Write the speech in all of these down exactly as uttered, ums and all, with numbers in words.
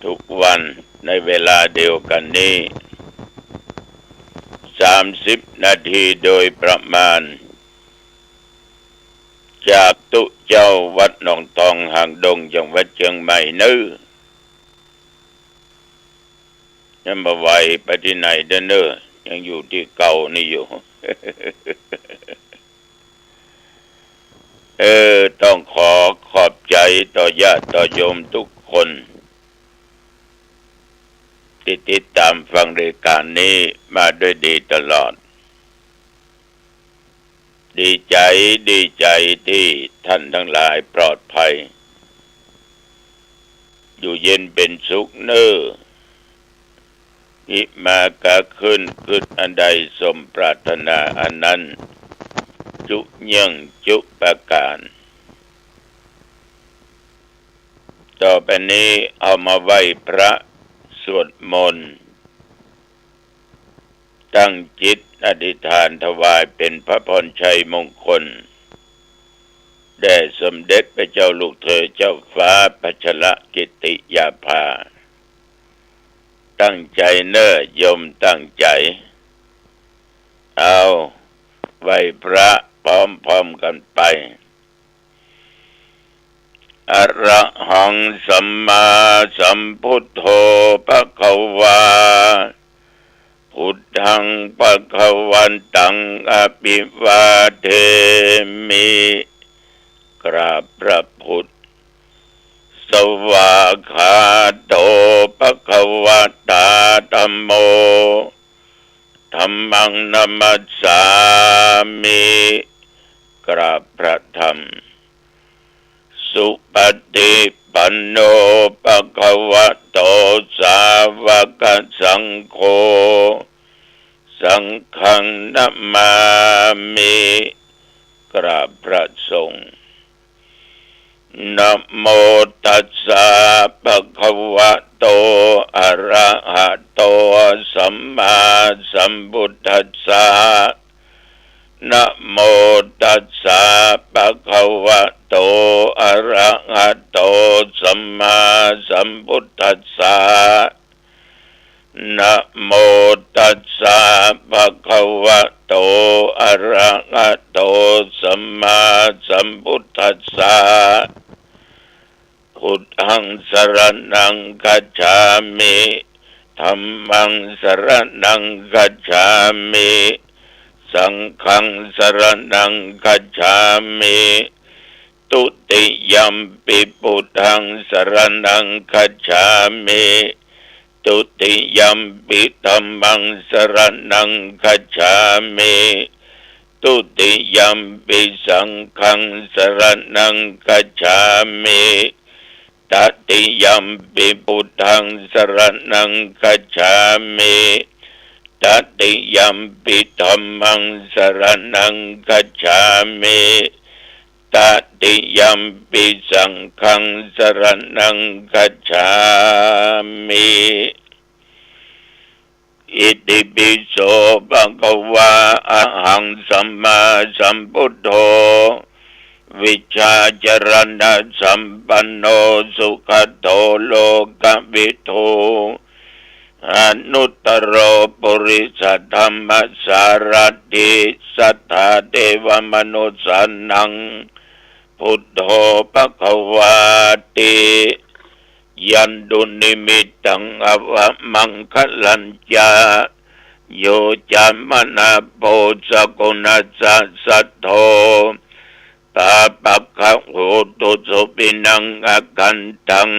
ทุกวันในเวลาเดียวกั๋นนี้ สามสิบนาทีโดยประมาณ จากตุ๊เจ้าวัดหนองทองหางดง จังหวัดเจียงใหม่เน่อ ยังบ่ไหวไปตี้ไหนเด้อเน่อ ยังอยู่ตี้เก่านี่อยู่ เออ ต้องขอขอบใจ๋ต่อญาติต่อโยมทุกคน ตี้ติดต๋ามฟังรายก๋านนี้มาด้วยดีตลอด ดีใจ๋ ดีใจ๋ตี้ท่านตังหลายปลอดภัย อยู่เย็นเป๋นสุขเน่อ หิมากาขึ้น กึ๊ดอันใดสมปรารถนาอันนั้น จุเยี่ยงจุประก๋าน ต่อไปนี้เอามาไหว้พระ สวดมนต์ ตั้งจิตอธิษฐานถวายเป๋นพระพรชัยมงคล แด่สมเด็จพระเจ้าลูกเธอเจ้าฟ้าพัชรกิติยาภา ตั้งใจ๋เน่อโยม ตั้งใจ๋ เอา ไหว้พระพร้อมๆ กั๋นไป อะระหังสัมมาสัมพุทโธภะคะวา พุทธังภะคะวันตังอะภิวาเทมิ กราบพระพุทธ สวากขาโตภะคะวะตาธัมโม ธัมมังนะมัสสามิ กราบพระธรรม สุปฏิปันโนภะคะวะโตสาวกสังโฆ สังฆังนะมามิ กราบพระสงฆ์ นะโมตัสสะภะคะวะโต อะระหะโต สัมมาสัมพุทธัสสะ นะโมตัสสะภะคะวะโต อะระหะโต สัมมาสัมพุทธัสสะ นะโมตัสสะภะคะวะโต อะระหะโต สัมมาสัมพุทธัสสะ พุทธังสรณังคัจฉามิ ธัมมังสรณังคัจฉามิ สังฆังสรณังคัจฉามิ ทุติยัมปิพุทธังสรณังคัจฉามิ ทุติยัมปิธัมมังสรณังคัจฉามิ ทุติยัมปิสังฆังสรณังคัจฉามิ ตติยัมปิพุทธังสรณังคัจฉามิ ตติยัมปิธัมมังสรณังคัจฉามิ ตติยัมปิสังฆังสรณังคัจฉามิ อิติปิโสภะคะวา อะหังสัมมาสัมพุทโธ วิชชาจรณะสัมปันโน สุขะโตโลกะวิทู อนุตตโร ปุริสะธัมมะสารถิ สัทธาเทวะมนุสสานัง พุทโธภะคะวาติ ยันตุนิมิตตัง อวะมังคะลัญจะ โย จะมะนะ โพ สะกุณัสสะ สัทโธ ปาปะกะโหตุ สุขินัง อะคันตัง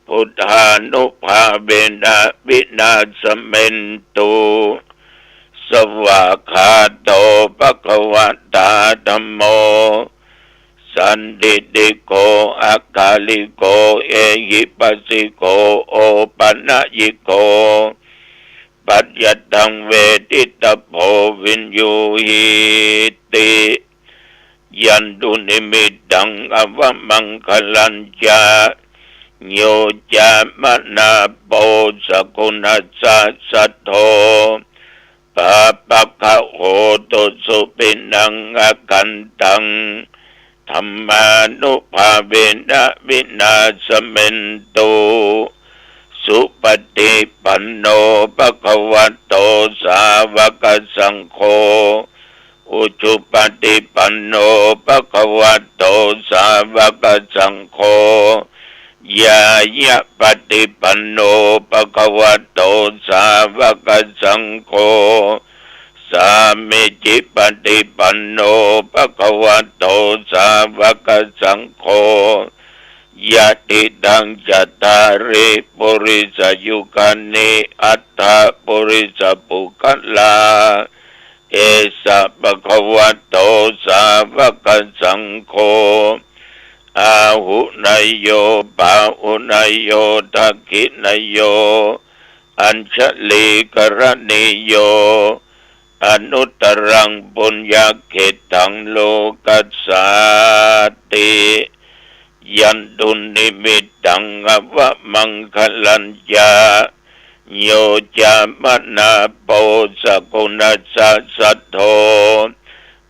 พุทธานุภาเวนะ วินาสเมนตุ สวากขาโตภะคะวะตาธัมโม สันทิฏฐิโก อะกาลิโก เอหิปัสสิโก โอปะนะยิโก ปัจจัตตังเวทิตะโพ วิญญูหีติ ยันตุนิมิตตัง อวะมังคะลัญจะ โย จะมะนะ โพ สะกุณัสสะ สัทโธ ปาปะกะโหตุ สุขินัง อะคันตัง ธัมมานุภาเวนะ วินาสเมนตุ สุปฏิปันโน ภะคะวะโต สาวกสังโฆ อุจุปฏิปันโน ภะคะวะโต สาวกสังโฆ ญาณปฏิปันโน ภะคะวะโต สาวกสังโฆ สามีจิปฏิปันโน ภะคะวะโต สาวกสังโฆ ยะติตัง จัตตาริ ปุริสายุกานิ อัตถะ ปุริสปุคคลา เอสะ ภะคะวะโต สาวกสังโฆ อาหุเนยโย ปาหุเนยโย ทักขิเนยโย อัญชลีกรณีโย อนุตตรัง ปุญญเขตตัง โลกัสสาติ ยันตุนิมิตตัง อวมังคะลัญจะ โย จามนาโป สกุณัสสะ สัทโธ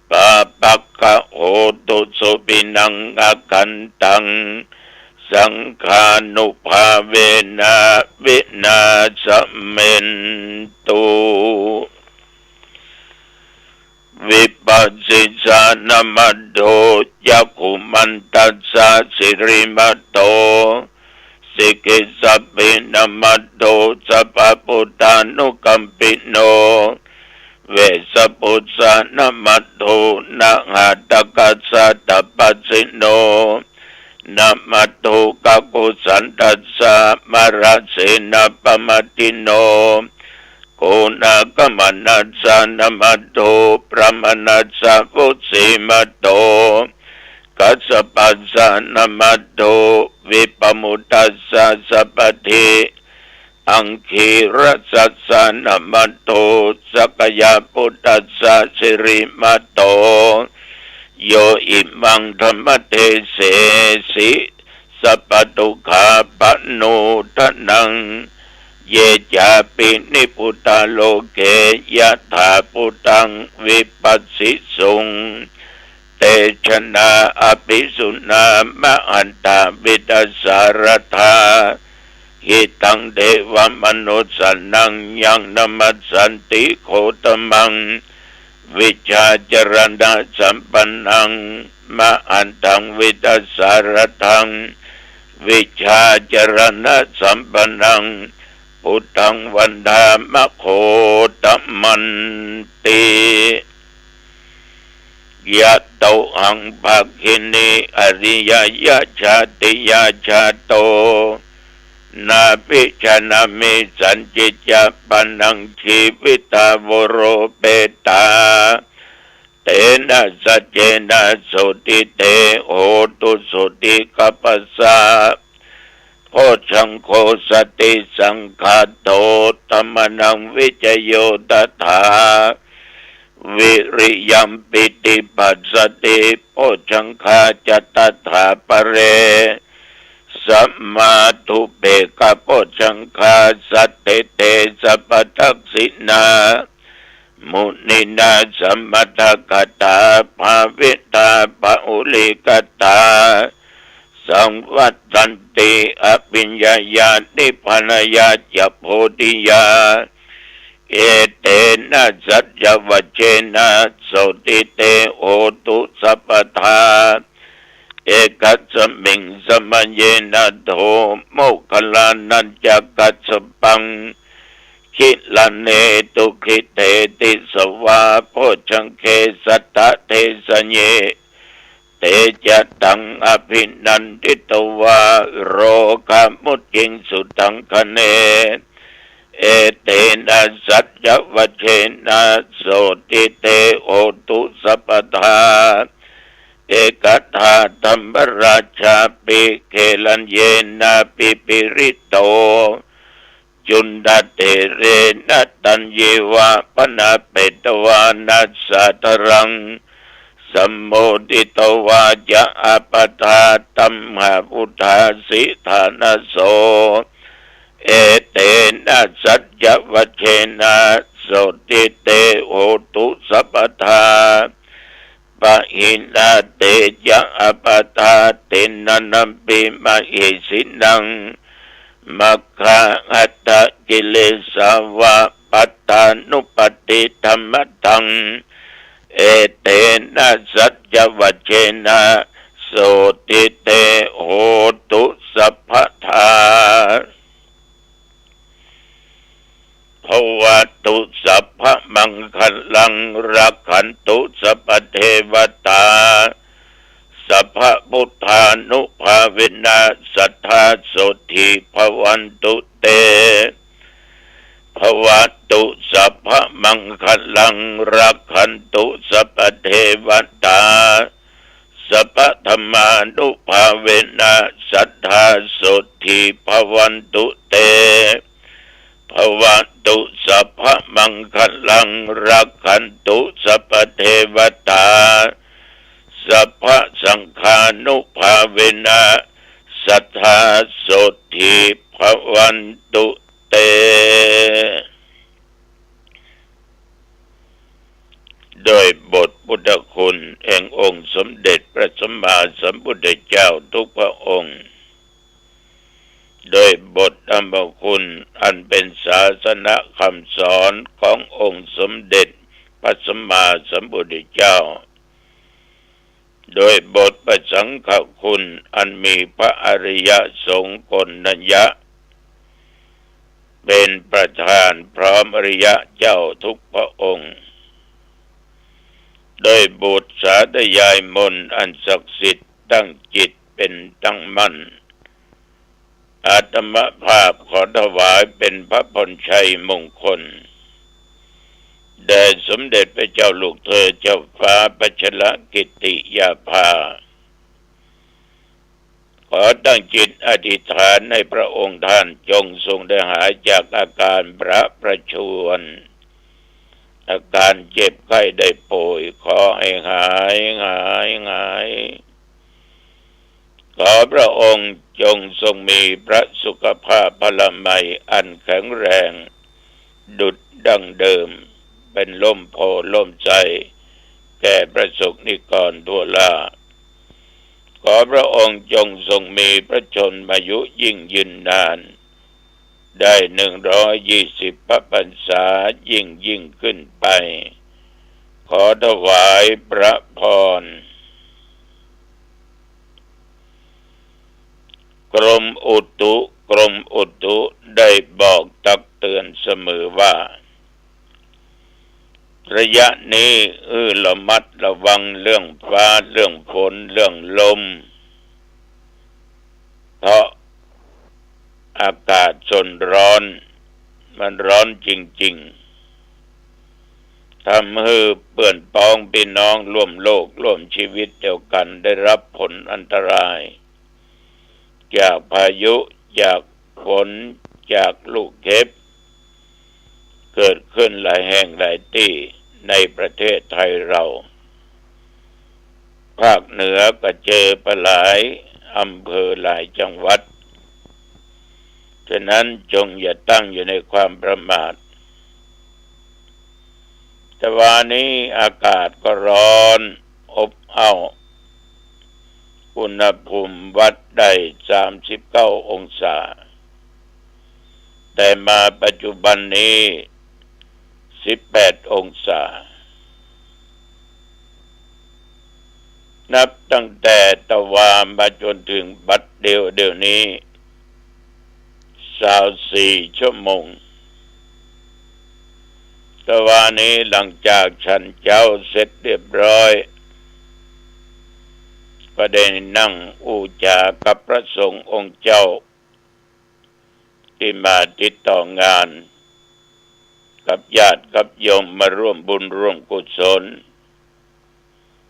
ปาปักขะโหตุ สุปินัง อคันตัง สังฆานุภาเวนะ วินาสเมนตุ วิปัสสิสานะมัตโถ จักขุมันตัสสะ สิริมัตโถ สิกิสสะปินะมัตโถ สัพพะปุทธานุกัมปิโน เวสสะปุสสานะมัตโถ นะหะตะกัสสะ ตะปัสสิโน นะมัตโถ กะกุสันตัสสะ มะระเสนะปะมัตติโน โกนะกะมะนัสสานะมัตโถ ปะมะนัสสะ วุสสีมัตโถ กัสสะปัสสานะมัตโถ วิปะมุตตัสสะ สัพพะทิอังคีรัสสานะมัตโถ สักกะยะปุตตัสสะ สิริมัตโถ โยอิมังธัมมะเทเสสิ สัพพะทุกขาปะโนทะนัง เยจาปิ นิพพุตตา โลเก ยะถาภูตัง วิปัสสิสุง เตชะนา อะภิสุนา มะหันตา วิทยาสาระธา หิตัง เทวะมนุสสานัง ยังนะมัสสันติ โคตมัง วิชชาจะระณะสัมปันนัง มะหันตัง วิทยาสาระธัง วิชชาจะระณะสัมปันนัง พุทธัง วันทามะ โคตมันติ ยะโต หัง ภักขินี อะริยะยะ ชาติยา จาโต นาภิชานะมิ สัญญิจจะ ปะนัง จีวิตา โวโรเปตา เตนะ สัจเจนะ โสติ เต โหตุ สุติ กัปปะสะ โพชฌังโค สติสังขาโต ธัมมานัง วิจโย ตถา วิริยัมปิติ ปัสสติ โพชฌังคา จะ ตถาปะเร สัมมาทุปเปกขะ โพชฌังคา สัตถิเต สัพพะทักขิณา มุนินา สมะทะกะตา ภาวิตา บะหุลีกะตา สังวัตตันติ อะภิญญาญา นิพพานะญาณะ โพธิญาณ เอเตนะ สัจจวัจเจนะ โสติ เต โหตุ สัพพะทา เอกัสสะมิง สะมะเยนะ โท โมคคัลลานัญจะ กัสสะปัง กิลาเนตุ กิเตติสะวา โพชฌังเก สัตถะเทสะเย เตจะตัง อะภินันทิตวา โรกามุจจิงสุทังคะเน เอเตนะ สัจจวัจเจนะ โสติ เต โหตุ สัพพะทา เอกทาธัมมราชาปิ เกลัญเยนะ ปิปิริโต จุณฑะเถเรนะ ตัญญิวะ ปะนะเปตวานะ สาธารัง สัมโมทิตวา จะ อะปะทา ตัมหา วุฏฐาสิฐานะโส เอเตนะ สัจจวัจเจนะ โสติ เต โหตุ สัพพะทา ปะหินา เตจะ อะปะทา ติณณัมปิ มะหิสินัง มัคคาหัตถกิเลสาวะ ปัตตานุปัฏฐิธัมมะทัง เอเตนะสัจจวัจเจนะ โสตถิเต โหตุ สัพพะทา ภะวะตุ สัพพะมังคะลัง รักขันตุ สัพพะเทวะตา สัพพะพุทธานุภาเวนะ สัตถา โสตถิ ภะวันตุ เต ภะวะตุ สัพพะมังคะลัง รักขันตุ สัพพะเทวะตา สัพพะธัมมานุภาเวนะ สัตถา โสตถิ ภะวันตุ เต ภะวะตุ สัพพะมังคะลัง รักขันตุ สัพพะเทวะตา สัพพะสังฆานุภาเวนะ สัตถา โสตถิ ภะวันตุ เต โดยบทพุทธคุณแห่งองค์สมเด็จพระสัมมาสัมพุทธเจ้าทุกพระองค์ โดยบทธรรมคุณอันเป็นศาสนคำสอนขององค์สมเด็จพระสัมมาสัมพุทธเจ้า โดยบทพระสังฆคุณอันมีพระอริยสงฆ์โกณฑัญญะ เป็นประธานพร้อมอริยะเจ้าทุกพระองค์ โดยบทสาธยายมนต์อันศักดิ์สิทธิ์ตั้งจิตเป็นตั้งมั่น อาตมภาพขอถวายเป็นพระพรชัยมงคล แด่สมเด็จพระเจ้าลูกเธอเจ้าฟ้าพัชรกิติยาภา ขอตั้งจิตอธิษฐานให้พระองค์ท่านจงทรงได้หายจากอาการพระประชวร อาการเจ็บไข้ได้ป่วย ขอให้หาย หาย หาย ขอพระองค์จงทรงมีพระสุขภาพพลามัยอันแข็งแรง ดุจดั้งเดิม เป็นร่มโพธิ์ร่มไทร แก่พระสงฆ์นิกรทั่วหน้า ขอพระองค์จงทรงมีพระชนมายุยิ่งยืนนาน ได้หนึ่งร้อยยี่สิบพระพรรษายิ่งยิ่งขึ้นไป ขอถวายพระพร กรมอุตุ กรมอุตุได้บอกตักเตือนเสมอว่า ระยะนี้อื้อระมัดระวังเรื่องฟ้า เรื่องฝน เรื่องลม เพราะอากาศส่วนร้อน มันร้อนจริงๆ ทำหื้อเปื้อนป๊องพี่น้องร่วมโลกร่วมชีวิตเดียวกันได้รับผลอันตราย จากพายุ จากฝน จากลูกเห็บ เกิดขึ้นหลายแห่งหลายตี้ในประเทศไทยเรา ภาคเหนือก็เจอไปหลายอำเภอหลายจังหวัด ฉะนั้นจงอย่าตั้งอยู่ในความประมาท แต่วันนี้อากาศก็ร้อนอบอ้าว อุณหภูมิวัดได้สามสิบเก้าองศา แต่มาปัจจุบันนี้สิบแปดองศา นับตั้งแต่ตะวามาจนถึงบัดเดี๋ยว เดี๋ยวนี้ ซาวสี่ชั่วโมง ตะวานี้หลังจากฉันเจ๊าเสร็จเรียบร้อย ก็ได้นั่งอู้จ๋ากับพระสงฆ์องค์เจ้า ตี้มาติดต่องาน กับญาติกับโยมมาร่วมบุญร่วมกุศล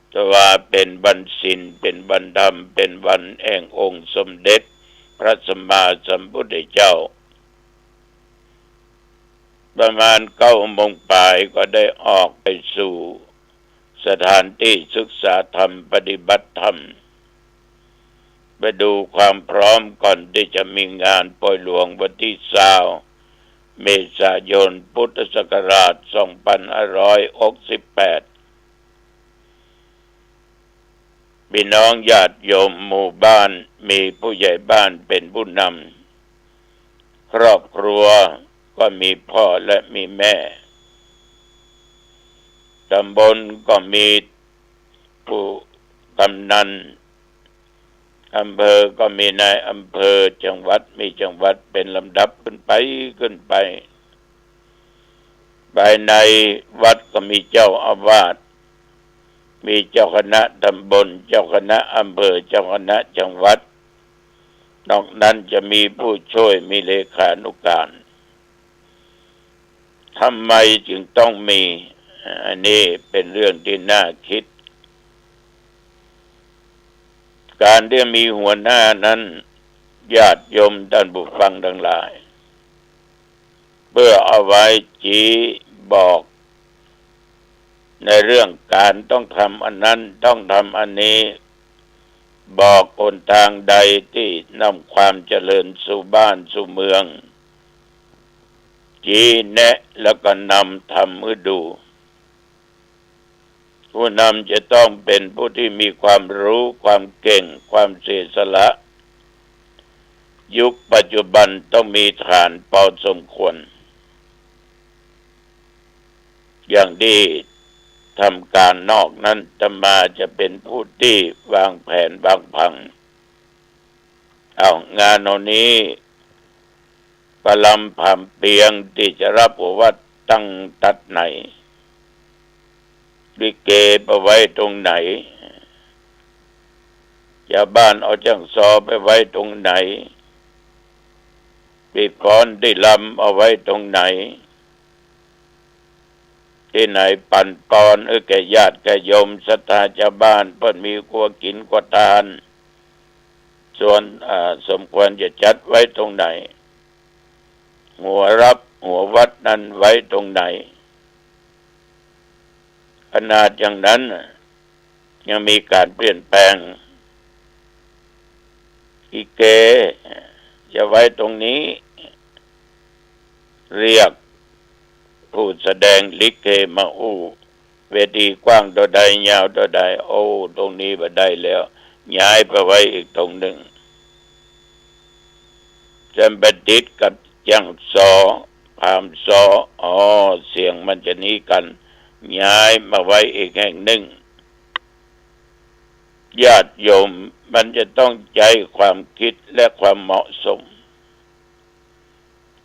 แต่ว่าเป๋นวันศีล เป๋นวันธรรม เป๋นวันแห่งองค์สมเด็จพระสัมมาสัมพุทธเจ้า ประมาณเก้าโมงป๋ายก็ได้ออกไปสู่สถานตี้ศึกษาธรรม ปฏิบัติธรรม ไปดูความพร้อมก่อนตี้จะมีงานปอยหลวงวันตี้ซาวเมษายน พุทธศักราชสองพันห้าร้อยหกสิบแปด พี่น้องญาติโยมหมู่บ้าน มีผู้ใหญ่บ้านเป๋นผู้นำ ครอบครัวก็มีพ่อและมีแม่ ตำบลก็มีผู้กำนัน อำเภอก็มีนายอำเภอ จังหวัดมีจังหวัด เป็นลำดับขึ้นไป ขึ้นไป ภายในวัดก็มีเจ้าอาวาส มีเจ้าคณะตำบล เจ้าคณะอำเภอ เจ้าคณะจังหวัด นอกนั้นจะมีผู้ช่วย มีเลขานุการ ทำไมจึงต้องมี อันนี้เป็นเรื่องที่น่าคิด การที่มีหัวหน้านั้น ญาติโยมท่านผู้ฟังทั้งหลาย เพื่อเอาไว้ชี้บอก ในเรื่องการต้องทำอันนั้น ต้องทำอันนี้ บอกหนทางใดที่นำความเจริญสู่บ้านสู่เมือง ชี้แนะแล้วก็นำทำหื้อดู ผู้นำจะต้องเป็นผู้ที่มีความรู้ ความเก่ง ความเสียสละ ยุคปัจจุบันต้องมีฐานพอสมควร อย่างที่ทำการนอกนั้น อาตมาจะเป็นผู้ที่วางแผนวางผัง เอา งานเอานี้ ประลำผามเปียงตี้จะรับหัววัดตั้งตั๊ดไหน ลิเกไปไว้ตรงไหน จาวบ้านเอาจ้างซอไปไว้ตรงไหน ตี้ฟ้อนตี้รำเอาไว้ตรงไหน ตี้ไหนปันปอน เออ แก่ญาติแก่โยมศรัทธาจาวบ้าน เปิ้นมีครัวกิ๋นครัวตาน ส่วน อ่า สมควรจะจัดไว้ตรงไหน หัวรับหัววัดนั้นไว้ตรงไหน ขนาดอย่างนั้นน่ะ ยังมีการเปลี่ยนแปลง ลิเกจะไว้ตรงนี้ เรียกผู้แสดงลิเกมาอู้ เวทีกว้างเต้าใด ยาวเต้าใด โอ้ ตรงนี้บ่ได้แล้ว ย้ายไปไว้อีกตรงนึ่ง จะไปติดกับจ้างซอ ผามซอ อ้อ เสียงมันจะหนีกั๋น ย้ายมาไว้อีกแห่งนึ่ง ญาติโยมมันจะต้องใจ๊ความกึ๊ดและความเหมาะสม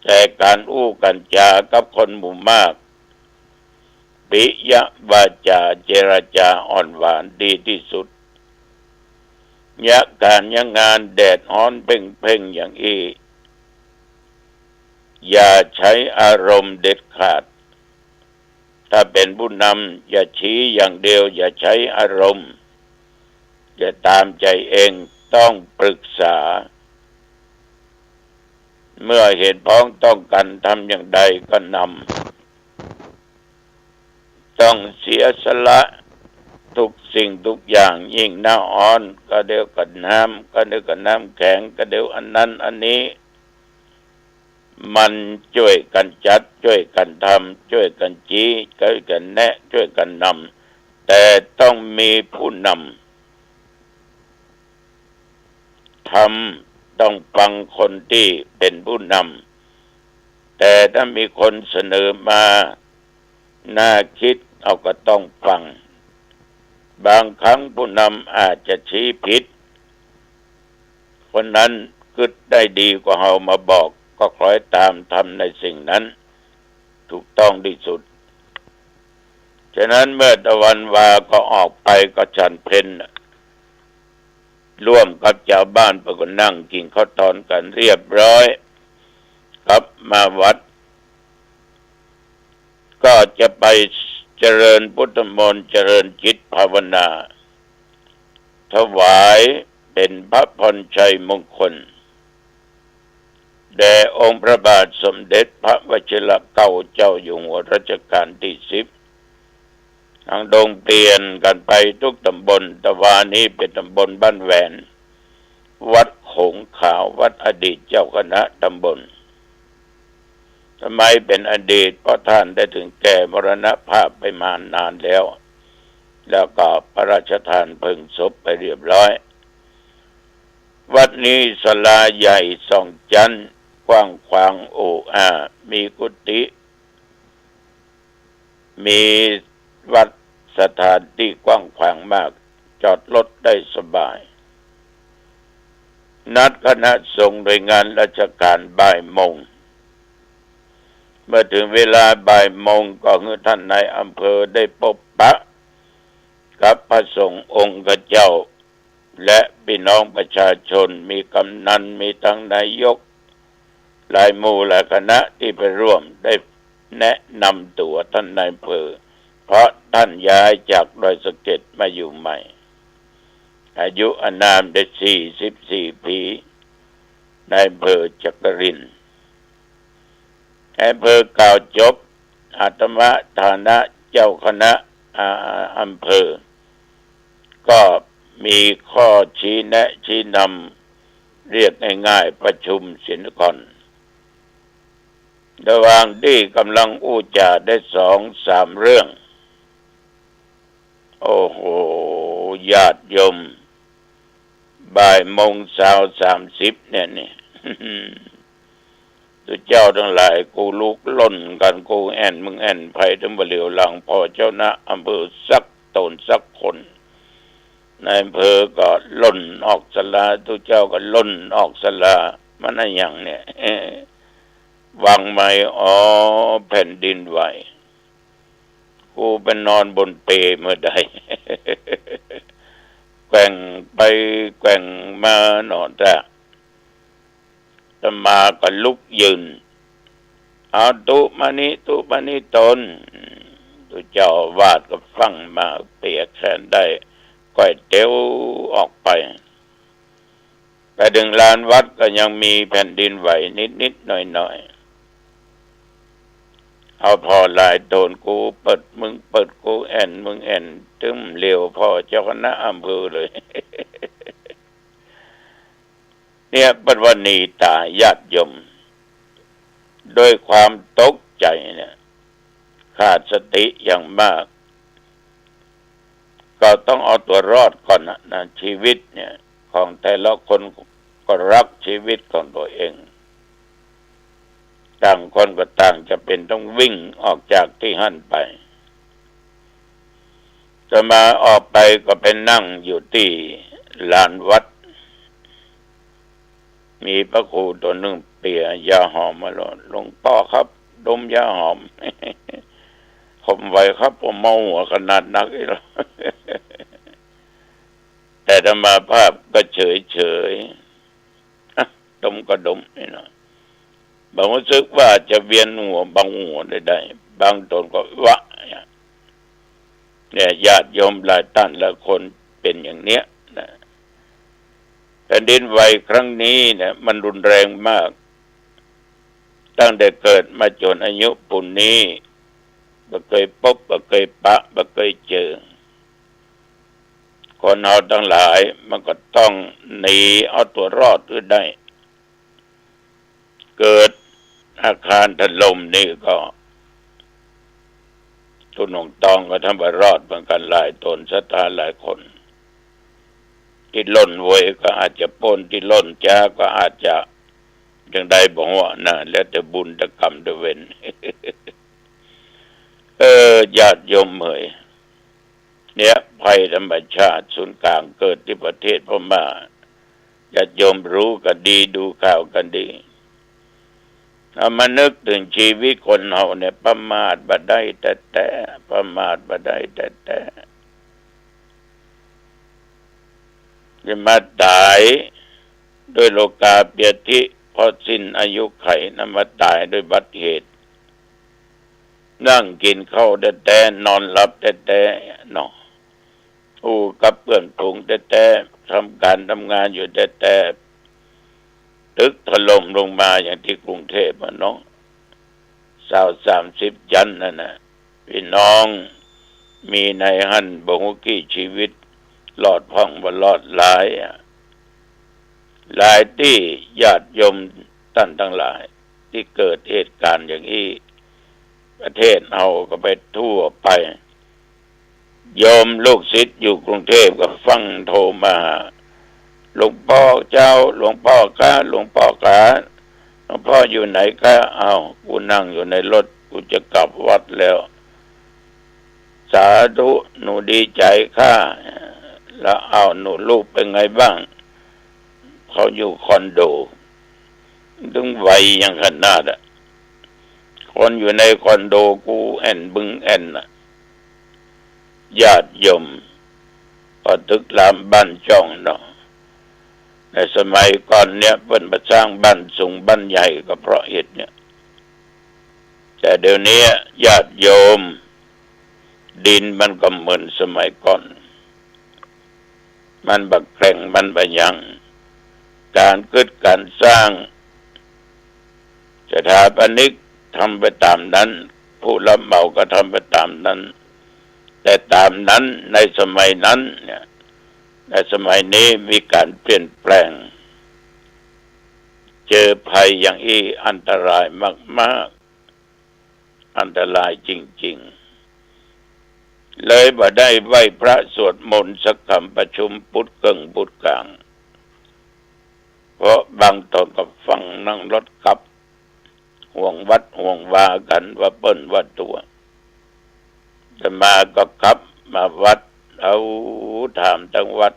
แต่การอู้กัญจากับคนหมู่มาก ปิยวาจา เจรจาอ่อนหวานดีตี้สุด ยะก๋านยะงานแดดฮ้อนเพ่งๆ อย่างอี้ อย่าใจ๊อารมณ์เด็ดขาด ถ้าเป๋นผู้นำอย่าชี้อย่างเดียว อย่าใจ๊อารมณ์ อย่าต๋ามใจ๋เอง ต้องปรึกษา เมื่อเห็นพ้องต้องกั๋นทำอย่างใดก็นำ ต้องเสียสละทุกสิ่งทุกอย่าง ยิ่งหน้าฮ้อนก็เดี๋ยวก็น้ำ ก็เดี๋ยวก็น้ำแข็ง ก็เดี๋ยวอันนั้นอันนี้ มันจ้วยกั๋นจัด จ้วยกั๋นทำ จ้วยกั๋นชี้ จ้วยกั๋นแนะ จ้วยกั๋นนำ แต่ต้องมีผู้นำ ทำต้องฟังคนตี้เป๋นผู้นำ แต่ถ้ามีคนเสนอมา น่ากึ๊ด เอาก็ต้องฟัง บางครั้งผู้นำอาจจะชี้ผิด คนนั้นกึ๊ดได้ดีกว่าเฮามาบอก ก็คล้อยต๋ามทำในสิ่งนั้น ถูกต้องตี้สุด ฉะนั้นเมื่อตะวันวาก็ออกไป ก็ฉันเพลน่ะ ร่วมกับจาวบ้านเปิ้นก็นั่งกิ๋นข้าวตอนกั๋นเรียบร้อย กลับมาวัด ก็จะไปเจริญพุทธมนต์ เจริญจิตภาวนา ถวายเป๋นพระพรชัยมงคล แด่องค์พระบาทสมเด็จพระวชิรเกล้าเจ้าอยู่หัวรัชกาลตี้สิบ ตังดงเปลี่ยนกั๋นไปทุกต๋ำบล ตะวานี้เป๋นต๋ำบลบ้านแหวน วัดโขงขาว วัดอดีตเจ้าคณะต๋ำบล ทำไมเป๋นอดีต เพราะต้านได้ถึงแก่มรณภาพไปมานานแล้ว แล้วก็พระราชทานเพลิงศพไปเรียบร้อย วัดนี้ศาลาใหญ่สองจั๊น กว้างขวาง โอ้อา มีกุฏิ มีวัด สถานตี้กว้างขวางมาก จอดรถได้สบาย นัดคณะสงฆ์หน่วยงานราชการบ่ายโมง เมื่อถึงเวลาบ่ายโมง ก็หื้อท่านนายอำเภอได้ปบปะกับพระสงฆ์องค์เจ้า และพี่น้องประชาชน มีกำนัน มีทั้งนายก หลายหมู่หลายคณะตี้ไปร่วม ได้แนะนำตั๋วท่านนายอำเภอ เพราะท่านย้ายจากดอยสะเก็ดมาอยู่ใหม่ อายุอานามได้สี่สิบสี่ปี๋ นายอำเภอจักรินทร์ นายอำเภอกล่าวจบ อาตมาฐานะเจ้าคณะ อา อำเภอ ก็มีข้อชี้แนะชี้นำ เรียกง่ายๆ ประชุมเสียก่อน ระหว่างตี้กำลังอู้จ๋าได้สองสามเรื่อง โอ้โห ญาติโยม บ่ายโมงเศร้าสามสิบเนี่ยนี่ ตุ๊เจ้าตังหลาย กูลุกล่นกั๋น กูแอ่น มึงแอ่น ใผตึงบ่เหลียวหลังผ่อเจ้าคณะอำเภอสักต๋นสักคน นายอำเภอก็ล่นออกศาลา ตุ๊เจ้าก็ล่นออกศาลา มันอะหยังเนี่ย เอ๊ะ วางไมค์ อ๋อ แผ่นดินไหว กูไปนอนบนเปลเมื่อใด แกว่งไปแกว่งมาหนอ แต่อาตมาก็ลุกยืน เอาตุ๊มานี่ ตุ๊มานี่ต๋น ตุ๊เจ้าอาวาสก็ฟั่งมา เปียแขนได้ ก้อยเตียวออกไป ไปเถิงลานวัดก็ยังมีแผ่นดินไหวนิดๆ หน่อยๆ เอาผ่อหลายต๋น กูเปิด มึงเปิด กูแอ่น มึงแอ่น ตึงบ่เหลียวผ่อเจ้าคณะอำเภอเลย เนี่ย เปิ้นว่าหนีต๋าย ญาติโยม ด้วยความตกใจ๋เนี่ย ขาดสติอย่างมาก ก็ต้องเอาตั๋วรอดก่อนนะ นะ ชีวิตเนี่ย ของแต่ละคนก็รักชีวิตของตั๋วเอง ต่างคนก็ต่างจะเป๋นต้องวิ่งออกจากตี้หั้นไป อาตมาออกไปก็ไปนั่งอยู่ตี้ลานวัด มีพระครูต๋นนึ่งเปียยาหอมมาแล้ว หลวงป้อครับ ดมยาหอม ผมไหวครับ ผมเมาหัวขนาดนักอี้แล้ว แต่อาตมาภาพก็เฉยๆ อ่ะ ดมก็ดมนี่นะ บ่ฮู้สึกว่าจะเวียนหัว บางหัวได้ๆ บางต๋นก็วะ เนี่ย เนี่ย ญาติโยมหลายต้านหลายคนเป๋นอย่างเนี้ยนะ แผ่นดินไหวครั้งนี้เนี่ย มันรุนแรงมาก ตั้งแต่เกิดมาจ๋นอายุปูนนี้ บ่เคยปบ บ่เคยปะ บ่เคยเจอ คนเฮาตังหลายมันก็ต้องหนีเอาตั๋วรอดหื้อได้ เกิดอาคารถล่มนี่ก็ ทุ่งหนองตองก็ต้านบ่รอดเหมือนกั๋น หลายต๋นศรัทธาหลายคน ตี้ล่นไวก็อาจจะป๊น ตี้ล่นจ๊าก็อาจจะจังใดบ่ฮู้นะ แล้วแต่บุญแต่กรรมแต่เวร เออ ญาติโยมเหย เนี่ย ภัยธรรมชาติศูนย์กลางเกิดตี้ประเทศพม่า ญาติโยมฮู้กั๋นดี ดูข่าวกั๋นดี เอามานึกเถิงชีวิตคนเฮาเนี่ย ประมาทบ่ได้แต๊ๆ ประมาทบ่ได้แต๊ๆ จะมาต๋ายโดยโรคาพยาธิ เพราะสิ้นอายุขัยนะ มาต๋ายโดยอุบัติเหตุ นั่งกิ๋นข้าวแต๊ๆ นอนหลับแต๊ๆ เนาะ อู้กับเปื้อนฝูงแต๊ๆ ทำก๋านทำงานอยู่แต๊ๆ ตึกถล่มลงมาอย่างตี้กรุงเทพฯ อะเนาะ ซาวสามสิบชั้นนั่นน่ะ ปี้น้องมีในหั้นบ่ฮู้กี่ชีวิต รอดพ่องบ่รอดหลายอะ หลายตี้ ญาติโยมต้านตังหลาย ตี้เกิดเหตุก๋ารณ์อย่างอี้ ประเทศเฮาก็ไปทั่วไป โยมลูกศิษย์อยู่กรุงเทพฯก็ฟั่งโทรมาหา หลวงป้อเจ้า หลวงป้อคะ หลวงป้อคะ พ่ออยู่ไหนคะ อ้าว กูนั่งอยู่ในรถ กูจะกลับวัดแล้ว สาธุ หนูดีใจ๋ค่ะ แล้ว อ้าว หนูลูกเป็นไงบ้าง เขาอยู่คอนโด ตึงไวยังขนาดอะ คนอยู่ในคอนโดกูแอ่นบึงแอ่นน่ะ ญาติโยม ปอตึกรามบ้านจ้องเนาะ ในสมัยก่อนเนี่ยเปิ้นบ่สร้างบ้านสูงบ้านใหญ่ก็เพราะเหตุเนี่ย แต่เดี๋ยวนี้ญาติโยม ดินมันก็เหมือนสมัยก่อน มันบ่แข็ง มันบ่หยัง ก๋านกึ๊ดก๋านสร้าง สถาปนิกทำไปต๋ามนั้น ผู้รับเหมาก็ทำไปต๋ามนั้น แต่ต๋ามนั้นในสมัยนั้นเนี่ย ในสมัยนี้มีก๋านเปลี่ยนแปลง เจอภัยอย่างอี้อันตรายมากๆ อันตรายจริงๆ เลยบ่ได้ไหว้พระสวดมนต์สักกำ ประชุมปุ๊ดเกิ่งปุ๊ดก๋าง เพราะบางต๋อนก็ฟั่งนั่งรถกลับ ห่วงวัดห่วงวากั๋นว่าเปิ้นว่าตั๋ว อาตมาก็กลับมาวัด เอาถามตังวัด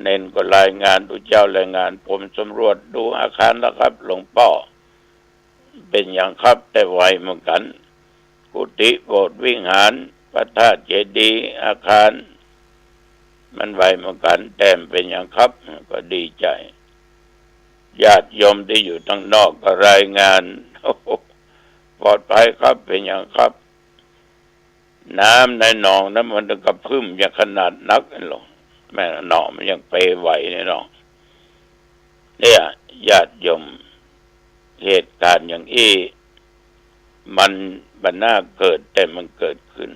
เณรก็รายงาน ตุ๊เจ้ารายงาน ผมสำรวจดูอาคารแล้วครับหลวงป้อ เป๋นหยังครับ แต่ไวเหมือนกั๋น กุฏิโบสถ์วิหาร พระธาตุเจดีย์ อาคาร มันไวเหมือนกั๋น แต่บ่เป๋นหยังครับ ก็ดีใจ๋ ญาติโยมตี้อยู่ตังนอกก็รายงาน ปลอดภัยครับ เป๋นหยังครับ น้ำในหนองนั้นมันกระเพื่อมอย่างขนาดนักนั่นหลอ แม่นหนองมันยังไปไหวเนี่ยเนาะ เนี่ย ญาติโยม เหตุก๋ารณ์อย่างอี้ มันบ่น่าเกิด แต่มันเกิดขึ้น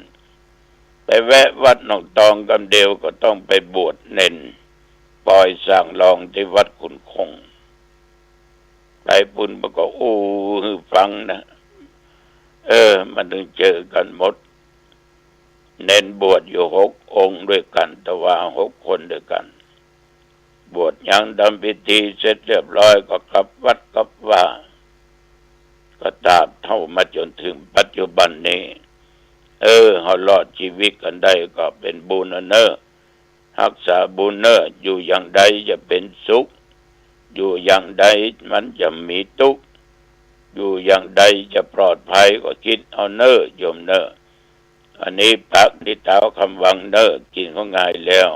ไปแวะวัดหนองตองกำเดียวก็ต้องไปบวชเณร ปอยส่างรองตี้วัดขุนคง ไปปุ้นมันก็อู้หื้อฟังนะ เออ มันตึงเจอกั๋นหมด เณรบวชอยู่หกองค์ด้วยกั๋น แต่ว่าหกคนด้วยกั๋น บวชยังทำพิธีเสร็จเรียบร้อยก็กลับวัดกลับว่า ก็ตราบเท่ามาจ๋นเถิงปัจจุบันนี้ เออ เฮารอดจีวิตกั๋นได้ก็เป๋นบุญอะเน่อ ฮักษาบุญเน่อ อยู่อย่างใดจะเป๋นสุข อยู่อย่างใดมันจะมีตุ๊กข์ อยู่อย่างใดจะปลอดภัย ก็กึ๊ดเอาเน่อโยมเน่อ อันนี้ปากตี้เต๊าคำวังเน่อ กิ๋นข้าวงายแล้ว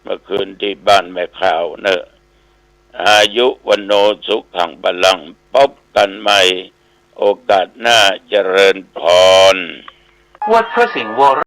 เมื่อคืนตี้บ้านแม่ขาวเน่อ อายุ วัณโณ สุขัง พลัง พบกั๋นใหม่ โอกาสหน้า เจริญพร วัดพระสิงห์วร